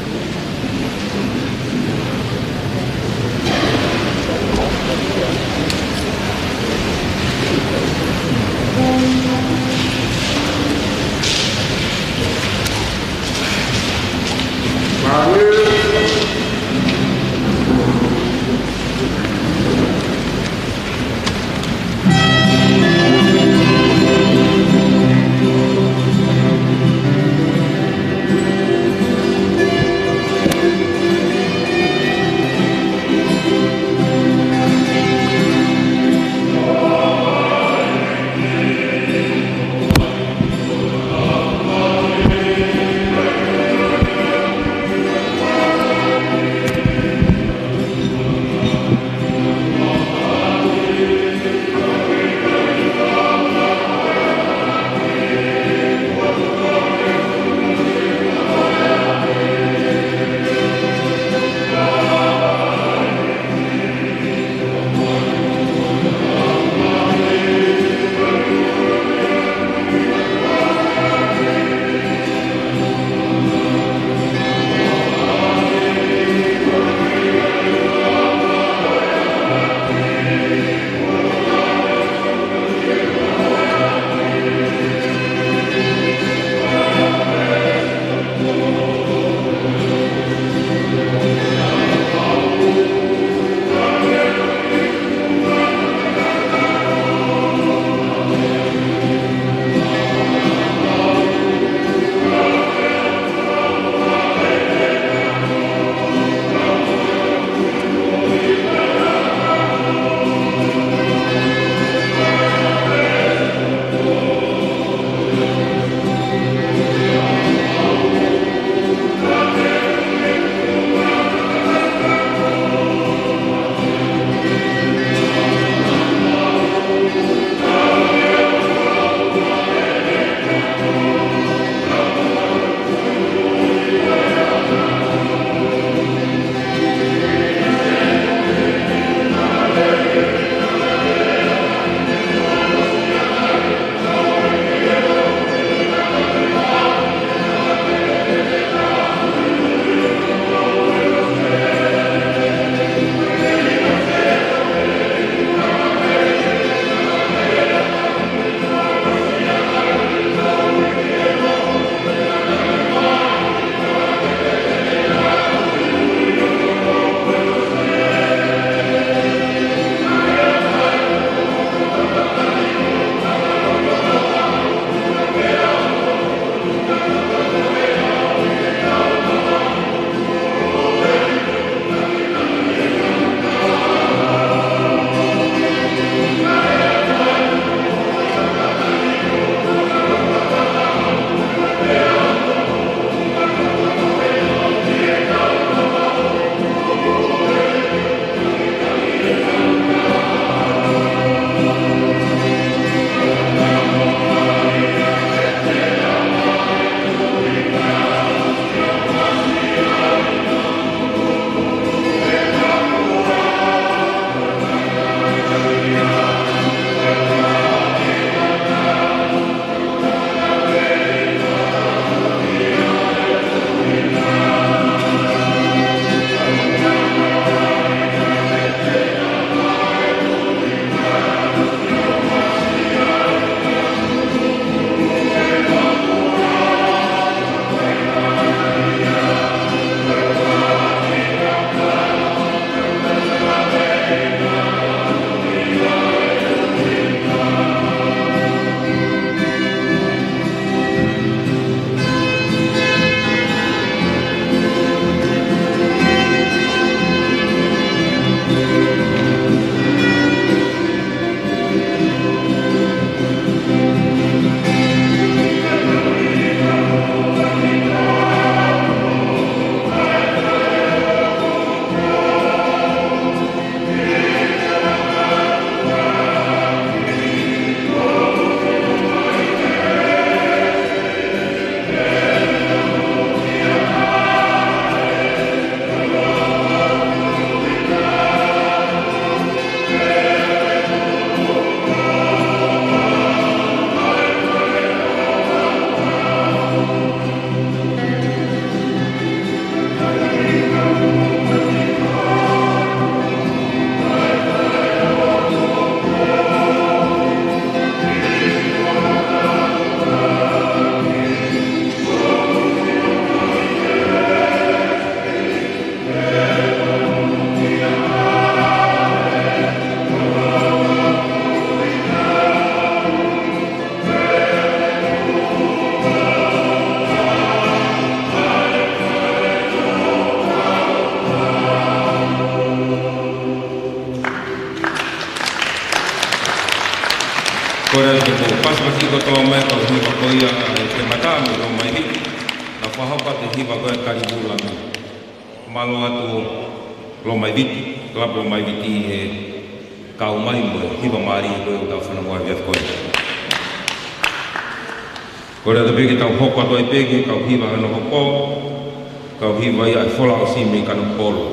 Pasipasi kotoa mai kau hiva ko ia ʻa e Temata mo Lomaiviti. Naʻa fakahoko atu e hiva ko ia ʻa Kalivulami. Mālō atu Lomaiviti, Kalapu Lomaiviti he kau mai mo e hiva mālie ko ia ʻoku tau fanongo ai he efiafi ko eni. Kole atu pē ke tau hoko atu ai pē ki he kau hiva hono hoko, kau hiva ia ʻa e Fola ʻOsi mei Kanokupolu.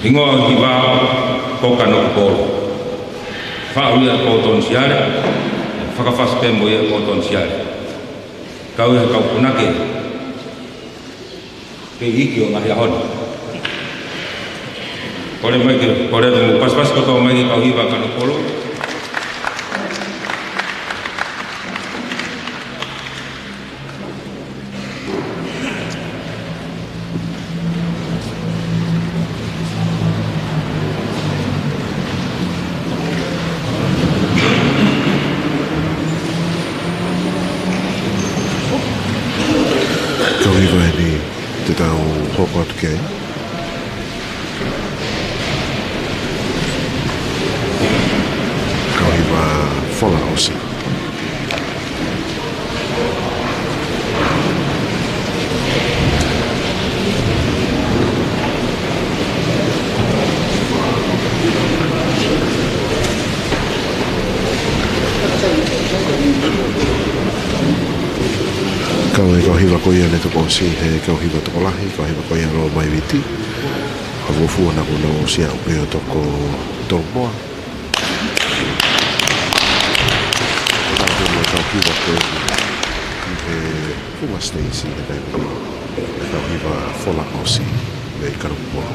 Hingoa ʻo e hiva ko Kanokupolu. Faʻu ia ʻe Kōtoni Siale, fakafasi pē mo ia ʻe Kōtoni Siale. Kau ia he kau punake. Ke iiki ʻo e ngaahi ʻaho ni. Kole mai ke, kole atu mou pasipasi kotoa mai ki he kau hiva Kanokupolu. Kau hiva eni te tau hoko atu ki ai. Kau hiva Fola ʻOsi. Kau e kau hiva ko ia ne toko ʻosi he kau hiva tokolahi, kau hiva ko ia Lomaiviti. Ka ko e fuʻu naʻa ku nau ʻosi ʻaupito toko tolu moa. Ka ko e kau hiva ko ia ʻi he funga siteisi he taimi ni, kau hiva Fola ʻOsi mei Kanokupolu.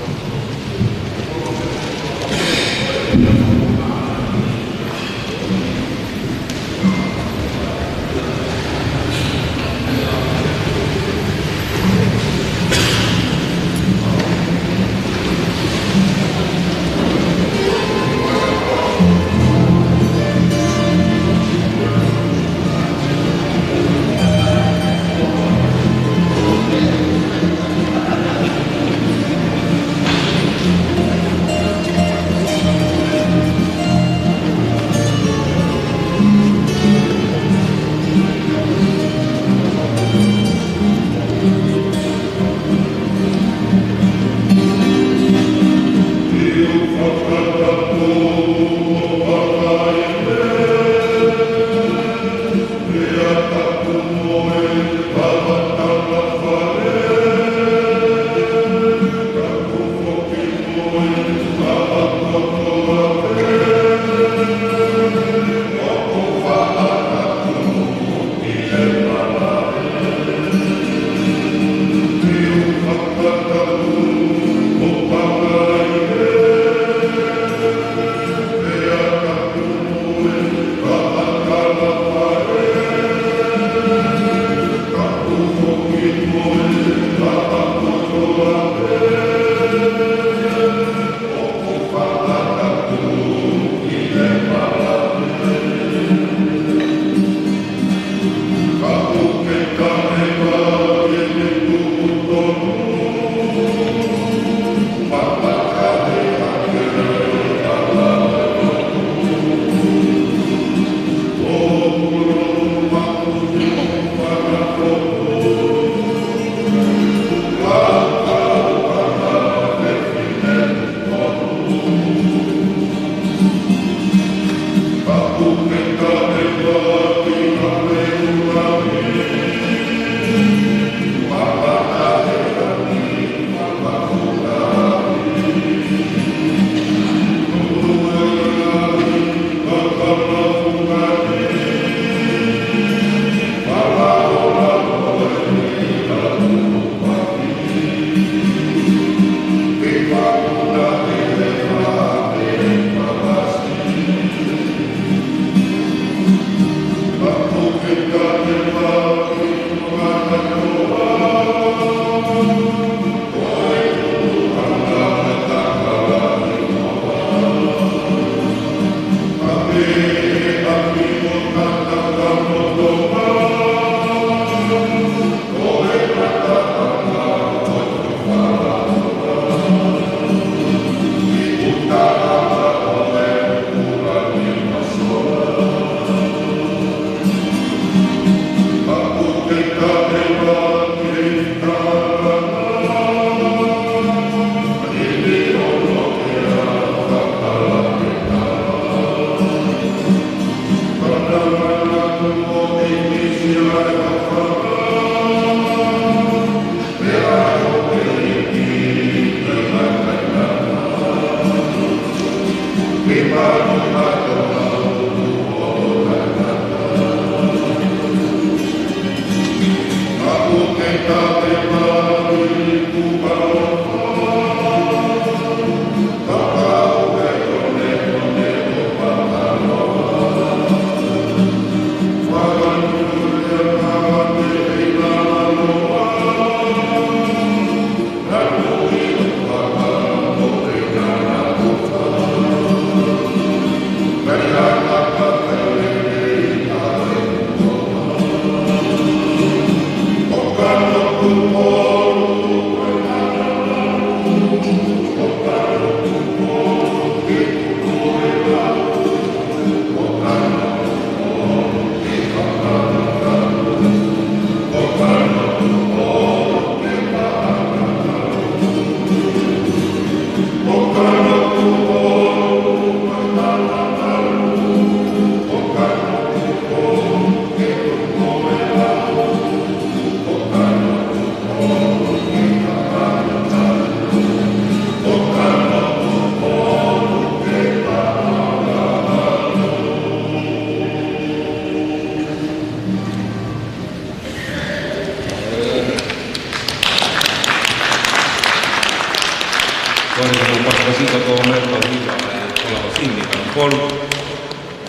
Kole ke mou pasipasi kātoa mai, kau hiva ʻa e Koloa ʻo Simi Kanokupolu.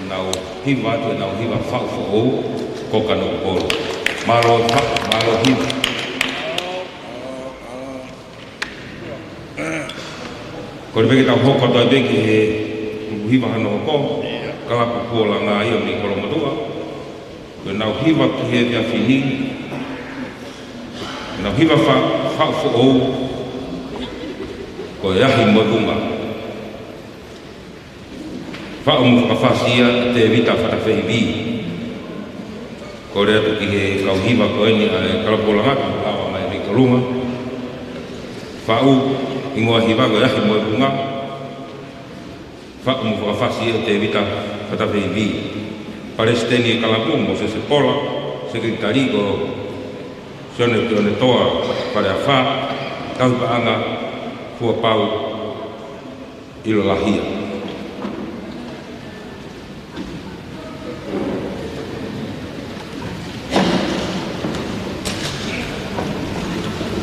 Nau hiva atu ʻenau hiva faʻu foʻou ko Kanokupolu. Mālō faʻu, mālō hiva. Kole pē ke tau hoko atu ai pē ki he ʻuluhiva hono hoko, Kalapu Puolanga ia mei Kolomotuʻa. Ko ʻenau hiva ki he efiafi ni, ʻenau hiva fa-, faʻu foʻou, ko e Ahi mo e Vunga. Faʻu mo fakafasi ia ʻe Tēvita Fatafeivi. Kole atu ki he kau hiva ko eni ʻa e Kalapu Puolanga, ke lava mai mei ʻolunga. Faʻu, hingoa hiva ko e Ahi mo e Vunga. Faʻu mo fakafasi ia ʻe Tēvita Fatafeivi. Palesiteni ʻo e kalapu, Mōsese Pola. Sekelitali ko Sione Tionetoa Faleafa. Tauhi paʻanga, Fuapau ʻIlolahia.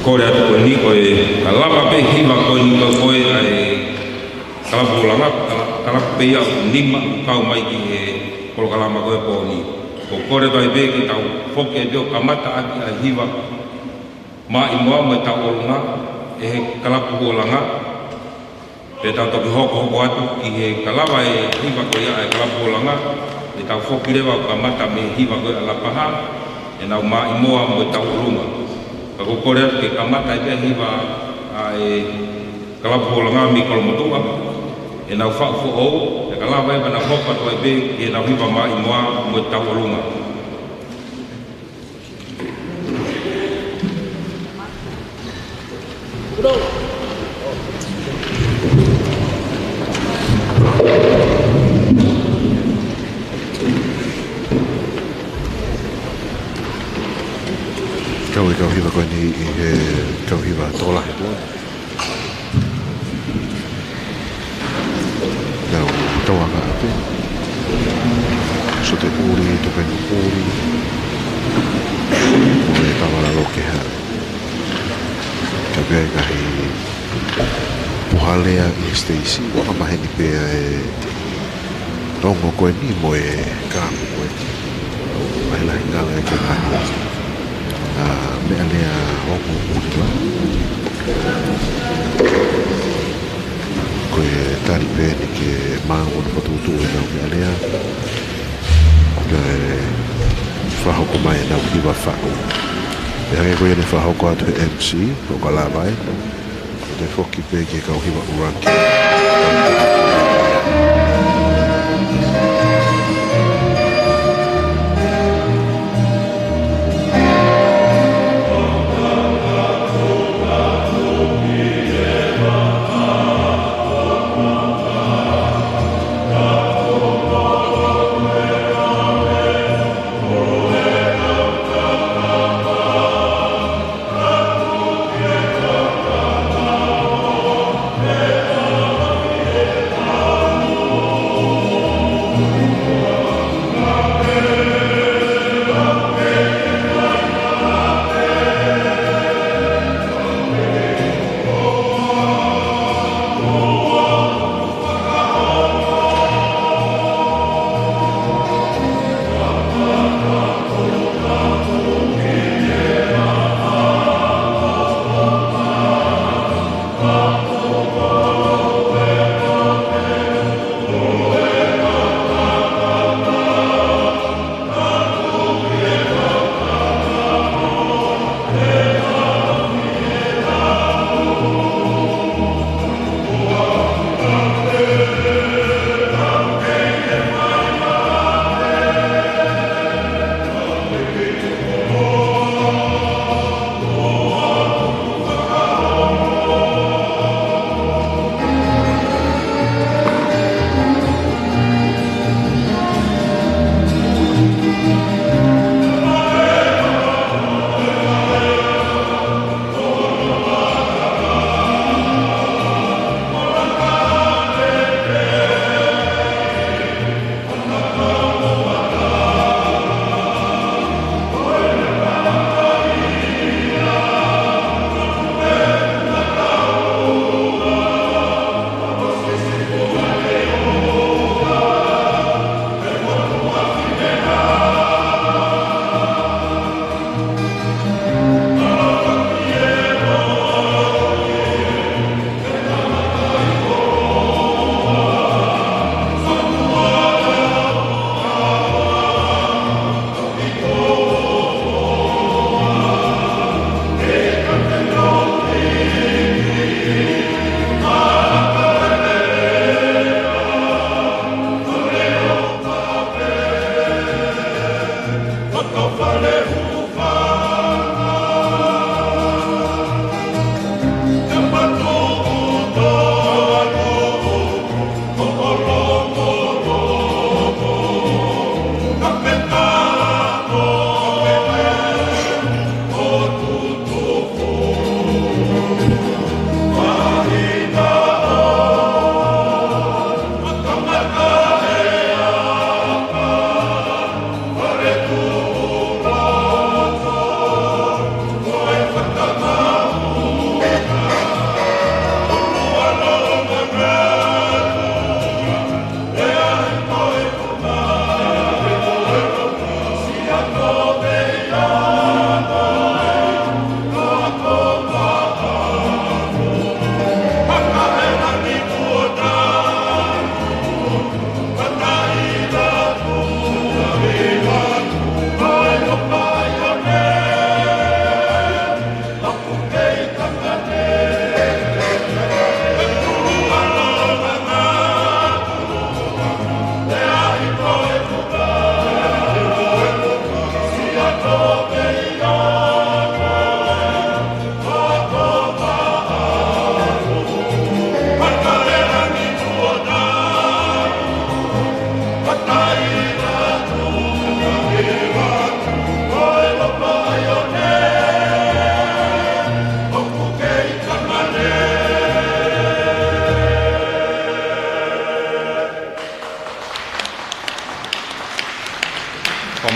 Kole atu ko eni ko e, ka lava pē hiva ko eni ko e, ko e ʻa e Kalapu Puolanga, kala-, kalapu pē ia ʻe nima ʻoku kau mai ki he polokalama ko e pō ni. Ko e kole atu ai pē ke tau foki ai pē ʻo kamata ʻaki ʻa e hiva Maʻimoa mo e Tauʻolunga ʻe he Kalapu Puolanga. Pea tau toki hokohoko atu ki he, ka lava e hiva ko ia ʻa e Kalapu Puolanga, ʻe tau foki leva ʻo kamata mei he hiva ko ia ʻa Lapaha, ʻenau Maʻimoa mo e Tauʻolunga. Ka ko e kole atu ke kamata ai pē hiva ʻa e Kalapu Puolanga mei Kolomotuʻa, ʻenau faʻu foʻou, pea ka lava ʻe pea nau hoko atu ai pē ki heʻenau hiva Maʻimoa mo e Tauʻolunga. Kau e kau hiva ko eni ʻi he kau hiva tokolahi ko ē. Nau tauanga ʻa pē. Sote Puli, Tupenu Puli. Mo e Tavalalokeha. Ka pea ʻi he ngaahi puha lea ʻi he siteisi, ʻoku maheni pē ʻa e ongo ko eni mo e kalapu ko eni. Lahilahi ngala e ke ngaahi, ʻa, meʻalea ongo ʻuli la. Ko e tali pē eni ke maʻu ʻo fakatuʻutuʻu ʻenau meʻalea. Kae fakahoko mai ʻenau hiva faʻu. ʻE hangē ko ia ne fakahoko atu he M C, ʻo ka lava ai. Ko e foki pē ki he kau hiva ʻuluaki.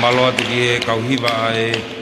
Mālō atu ki he kau hiva ʻa e